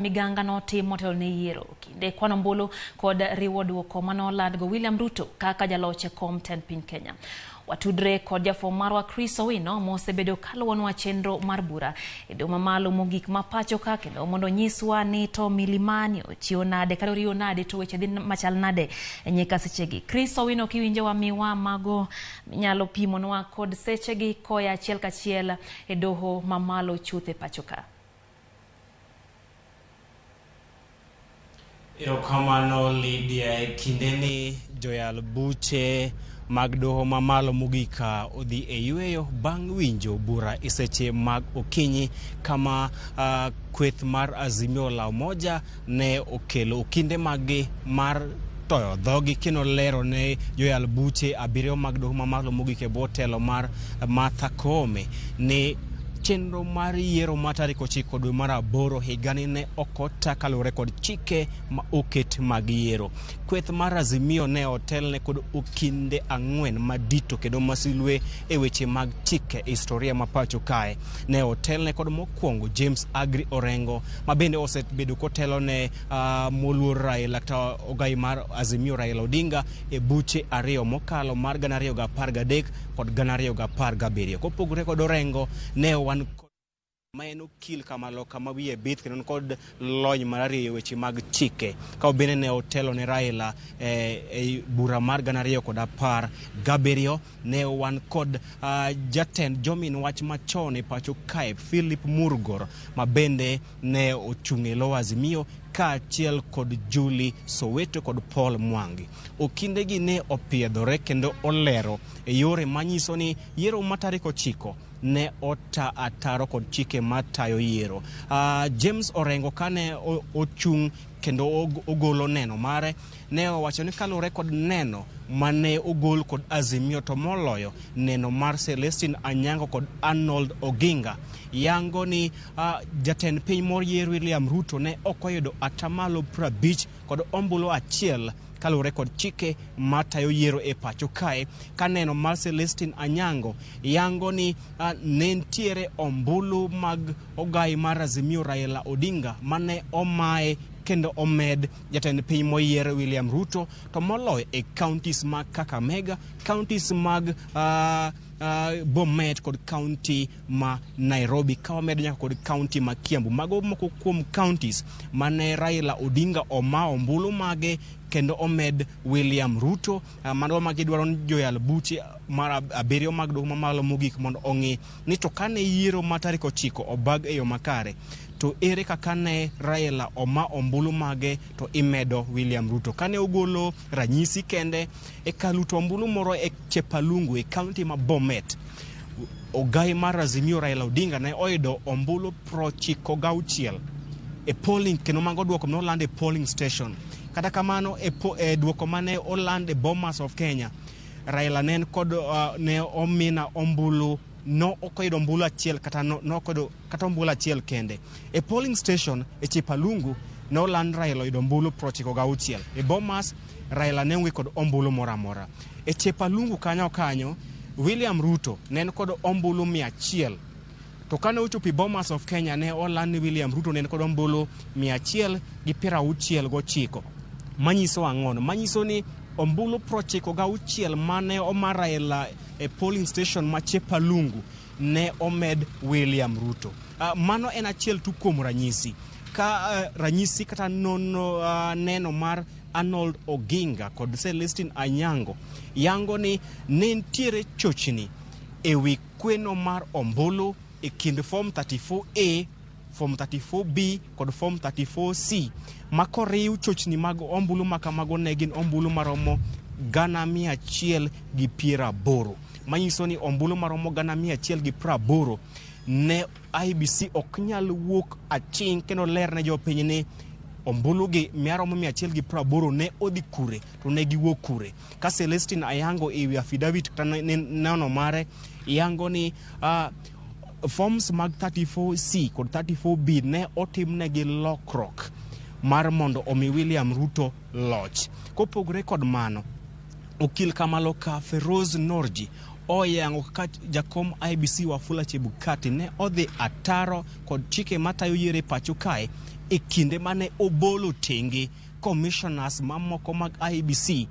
Miganga notim motelo ne yiero kinde kwano ombulu kod riwo duoko mane olandgo William Ruto kaka jaloch e kom tend piny Kenya. Watudre kod jafwambo marwa Chris Owino mosebedo kaluwonwa chenro mar bura e doho mamalo mogik ma pacho ka kendo mondo onyiswa ni to Milimani ochiwo nade kata oriwo nade to weche dhi machal nade e nyika sechegi. Chris Owino kiwinjowa miwa mago minyalo pimonwa kod sechegi koya achiel kachiel e doho mamalo chuth e pacho ka. Erokamano Lydia, e kindeni joyal buche mag doho mamalo mogik odhi e yweyo bang' winjo bura e seche mag okinyi kama kweth mar Azimio la Umoja ne okelo okinde maggi mar toyo dhogi kendo lero ne joyal buche abiriyo mag doho mamalo mogik e bwo telo mar Martha Koome ni chenro mar yiero ma tarik 9 dwe mar 8 higani ne ok ota kaluwore kod chike ma oket mag yiero. Kweth mar Azimio ne otelne kod okinde 4 madito kendo masilwe e weche mag chike e historia ma pacho kae. Ne otelne kod mokwongo James Agri Orengo ma bende osebedo kotelo ne moluor Raila kata ogai mar Azimio Raila Odinga e buche 2 mokalo mar 2013 kod 2017. Kopogore kod Orengo, ne wan ma en okil kamaloka ma wiye bith kendo kod lony mar rieyo weche mag chike ka bende ne otelo ne Raila e bura mar 2017. Ne wan kod jatend jomin wach machon e pacho kae Philip Murgor ma bende ne ochung' e lo Azimio kaachiel kod Julie Soweto kod Paul Mwangi. Okindegi ne opiedhore kendo olero e yore manyiso ni yiero ma tarik 9 ne ota ataro kod chike matayo yiero. James Orengo kane ochung' kendo ogolo neno mare, ne owacho ni kaluwore kod neno mane ogol kod Azimio to moloyo neno mar Celestine Anyango kod Arnold Oginga, yango ni jatend piny moyier William Ruto ne ok oyudo atamalo 50 kod ombulu 1 kaluwore kod chike matayo yiero e pacho kae. Ka neno mar Celestine Anyango yango ni ne nitiere ombulu mag ogai mar Azimio Raila Odinga mane omaye kendo omed jatend piny moyier William Ruto to moloyo e counties mag Kakamega, counties mag Bomet kod county ma Nairobi, ka wamedo nyaka kod county ma Kiambu. Mago moko kuom counties mane Raila Odinga oma ombulu mage kendo omed William Ruto. Mano ma gidwaro ni joyal buche mar 7 mag doho mamalo mogik mondo ong'i ni to kane yiero ma tarik 9 obag e yo makare, to ere kaka ne Raila oma ombulu mage to imedo William Ruto. Kane ogolo ranyisi kende e kaluto ombulu moro e Chepalungu e county ma Bomet, ogai mar Azimio Raila Odinga ne oyudo ombulu 96 e polling, kendo mago duoko mane oland e polling station. Kata kamano e duoko mane oland e Bomas of Kenya, Raila ne en kod ne omina ombulu, no ok oyudo ombulu achiel kata no, no ok oyudo kata ombulu achiel kende. E polling station e Chepalungu ne oland Raila oyudo ombulu 96. E Bomas Raila ne onge kod ombulu moro amora. E Chepalungu kanyo kanyo William Ruto ne en kod ombulu 100. To kane ochopo e Bomas of Kenya ne oland ni William Ruto ne en kod ombulu 169. Manyiso ang'ono? Manyiso ni ombulu 96 mane oma Raila e polling station ma Chepalungu ne omed William Ruto. Mano en achiel tu kuom ranyisi. Ka ranyisi kata nono neno mar Arnold Oginga kod Celestine Anyango yango ni ne nitiere chochni e wi kweno mar ombulu e kind form 34A, form 34B kod form 34C ma koriw chochni mag ombulu ma kamago ne gin ombulu maromo 180,000, manyiso ni ombulu maromo 180,000 ne IEBC ok nyal wuok aching' kendo ler ne jopiny ni ombulu gi maromo 180 ne odhi kure to ne giwuok kure. Ka Celestine Ayango e wi affidavit kata neno mare yango ni forms mag 34C kod 34B ne otimnegi lokruok mar mondo omi William Ruto loch. Kopogore kod mano, okil Kamaloka Feroz Norji oyango kaka jakom IEBC Wafula Chebukati ne odhi ataro kod chike matayo yiero e pacho kae e kinde mane obolo tenge commissioners mamoko mag IEBC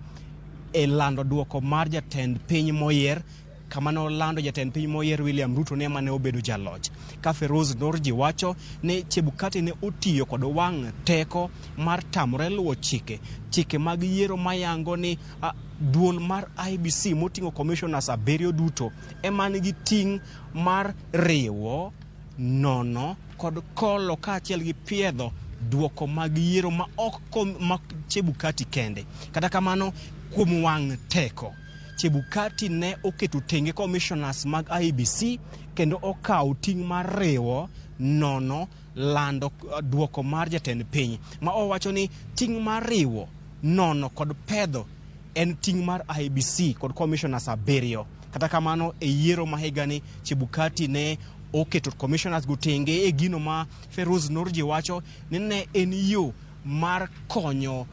e lando duoko mar jatend piny moyier, kama ne olando jatend piny moyier William Ruto ne mane obedo jaloch. Ka Feroz Dorji wacho ni Chebukati ne otiyo kod wang' teko mar tamore luwo chike, chike mag yiero mayango ni duol mar IEBC moting'o commissioners 7 duto ema nigi ting' mar riwo, nono kod kolo kaachiel gi piedho duoko mag yiero ma ok ma Chebukati kende. Kata kamano, kuom wang' teko, Chebukati ne oketo tenge commissioners mag IEBC kendo okawo ting' mar riwo, nono, lando duoko mar jatend piny, ma owacho ni ting' mar riwo, nono kod pedho en ting' mar IEBC kod commissioners 7. Kata kamano, e yiero ma higani, Chebukati ne oketo commissioners go tenge e gino ma Feroz Dorji wacho ni ne en yo mar konyo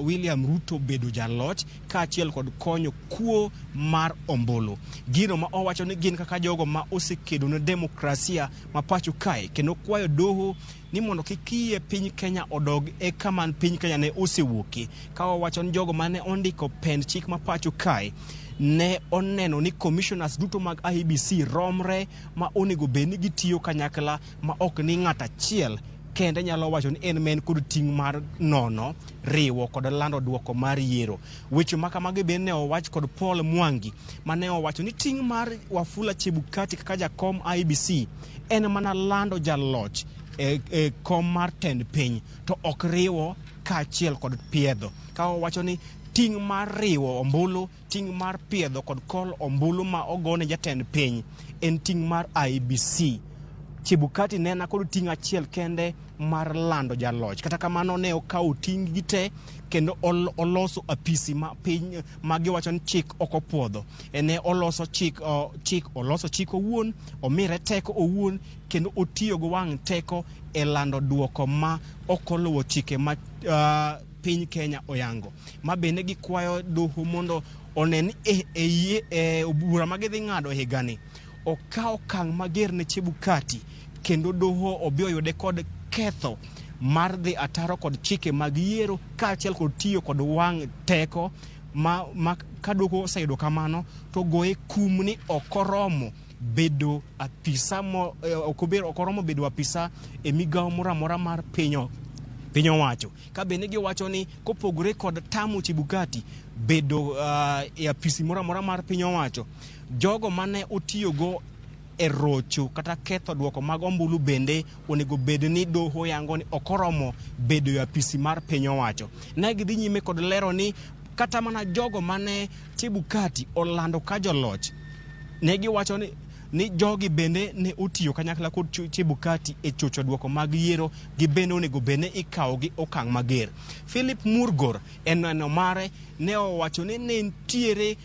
William Ruto bedo jaloch kaachiel kod konyo kuo mar ombulu. Gino ma owacho ni gin kaka jogo ma osekedo ne demokrasia ma pacho kae kendo kwayo doho ni mondo kik yie piny Kenya odog e kama piny Kenya ne osewuokie. Ka owacho ni jogo mane ondiko pend chik ma pacho kae ne oneno ni commissioners duto mag IEBC romre ma onego bed ni gitiyo kanyakla ma ok ni ng'at achiel kende nyalo wacho ni en men kod ting' mar nono, riwo kod lando duoko mar yiero. Weche ma kamagi bende ne owach kod Paul Mwangi mane owacho ni ting' mar Wafula Chebukati kaka jakom IEBC en mana lando jaloch e kom mar tend piny to ok riwo kaachiel kod piedho. Ka owacho ni ting' mar riwo ombulu, ting' mar piedho kod kol ombulu ma ogone jatend piny en ting' mar IEBC. Chebukati ne en kod ting' achiel kende mar lando jaloch. Kata kamano ne okawo ting' gi te kendo oloso apisi ma piny ma giwacho ni chik ok opuodho. Ne oloso chik, oloso chik owuon, omire teko owuon kendo otiyo gi wang' teko e lando duoko ma ok oluwo chike ma piny Kenya oyango. Ma bende gikwayo doho mondo one ni e bura ma gidhi ng'ado higani okaw okang' mager ne Chebukati kendo doho obi oyude kod ketho mar dhi ataro kod chike mag yiero kaachiel kod tiyo kod wang' teko ma ka doho oseyudo kamano to goye kum ni ok oromo bedo apisa ok oromo bedo apisa e migawo moro amora mar piny owacho. Ka bende giwacho ni kopogore kod tamo Chebukati bedo e apisi moro amora mar piny owacho, jogo mane otiyogo e rocho kata ketho duoko mag ombulu bende onego bed ni doho yango ni ok oromo bedo e apisi mar piny owacho. Ne gidhi nyime kod lero ni kata mana jogo mane Chebukati olando ka joloch, ne giwacho ni jogi bende ne otiyo kanyakla kod Chebukati e chocho duoko mag yiero, gi bende onego bed ni ikawo gi okang' mager. Philip Murgor e neno mare ne owacho ni ne nitiere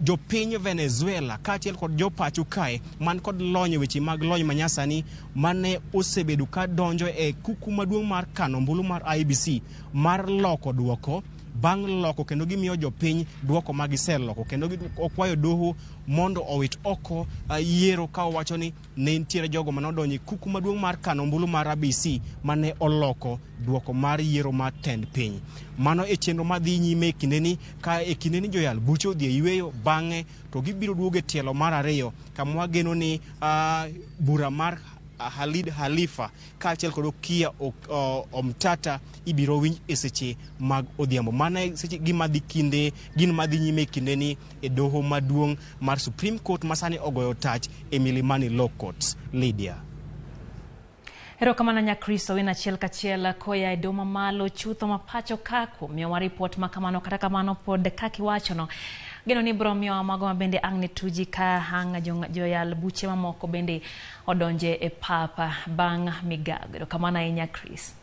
jopiny Venezuela kaachiel kod jopacho kae man kod lony e weche mag lony manyasani mane osebedo ka donjo e kuku maduong' mar kano ombulu mar IEBC mar loko duoko bang' loko kendo gimiyo jopiny duoko ma giseloko kendo okwayo doho mondo owit oko yiero ka owacho ni ne nitiere jogo mane odonjo e kuku maduong' mar kano ombulu mar IEBC mane oloko duoko mar yiero mar tend piny. Mano e chenro madhi nyime e kindeni ka e kindeni joyal buche odhi e yweyo bang'e to gibiro duogo e tielo mar 2 kama wageno ni bura mar Khalid Halifa kaachiel kod Okiya Omtata ibiro winj e seche mag odhiambo. Mano e seche gima dhi kinde gin madhi nyime e kindeni e doho maduong' mar Supreme Court ma sani ogoyo tach e Milimani Law Courts. Lydia. Erokamano Nyakristo win achiel kachiel koya e doho mamalo chutho ma pacho ka kuom miyowa ripot ma kamano. Kata kamano pod kaka iwachono, geno ni biro miyowa mago ma bende ang' ne tuji ka ang' joyal buche mamoko bende odonje e pap bang' migago. Erokamano ahinya Chris.